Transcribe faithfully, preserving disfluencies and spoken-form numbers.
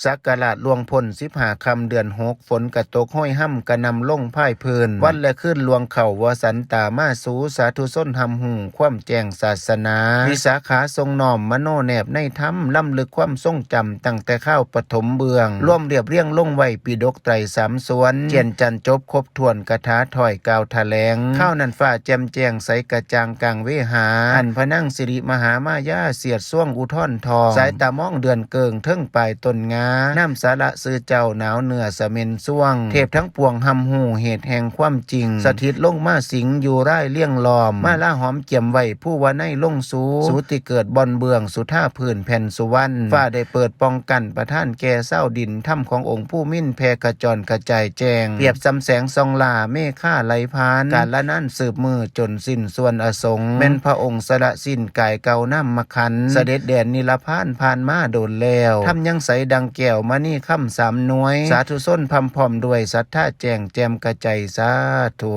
สักราชล่วงพ้นสิบห้าค่ำเดือนหก ฝนกะตกโฮยฮ่ำกระหน่ำลงพ่ายพื้น วันและคืนล่วงเข้า วสันตามาสู่ สาธุชนฮ่ำฮู้ความแจ้งศาสนา วิสาขาทรงน้อมมโนแนบในธรรม ล้ำลึกความทรงจำตั้งแต่คราวปฐมเบื้อง รวมเรียบเรียงลงไว้ปิฎกไตรสามสวน เจียนจันทร์จบครบถ้วนคาถาถ้อยกล่าวแถลง คราวนั้นฟ้าแจ่มแจ้งใสกระจ่างกลางเวหา อันพระนางสิริมหามายาเสียดส่วงอุทอนทอง สายตามองเดือนเกิงเทิงปลายต้นงา น้ำสาระซื่อเจ้าหนาวเนื้อสะเม็นส่วง เทพทั้งปวงฮ่ำฮู้เหตุแห่งความจริง สถิตลงมาสิงอยู่ร่ายเลี่ยงล้อม มาลาหอมเจียมไว้ผู้ว่าในลงสู สูติเกิดบ่อนเบื้องสุธาพื้นแผ่นสุวรรณ ฟ้าได้เปิดป้องกันประทานแก่เศร้าวดิน ธรรมขององค์ผู้มินแผ่ขจรกระจายแจ้ง เปรียบสำแสงส่องล่าเมฆาไหลผ่าน กาลนานสืบมือจนสิ้นส่วนอสง แม่นพระองค์สละสิ้นกายเก่าน้ำมะขัน เสด็จแดนนิรพานผ่านมาโดนแล้ว ธรรมยังใสดังแก้วมณีคำสามหน่วย สาธุชนพร่ำพร้อมด้วยศรัทธาแจ้งแจ่มกระจายสาธุ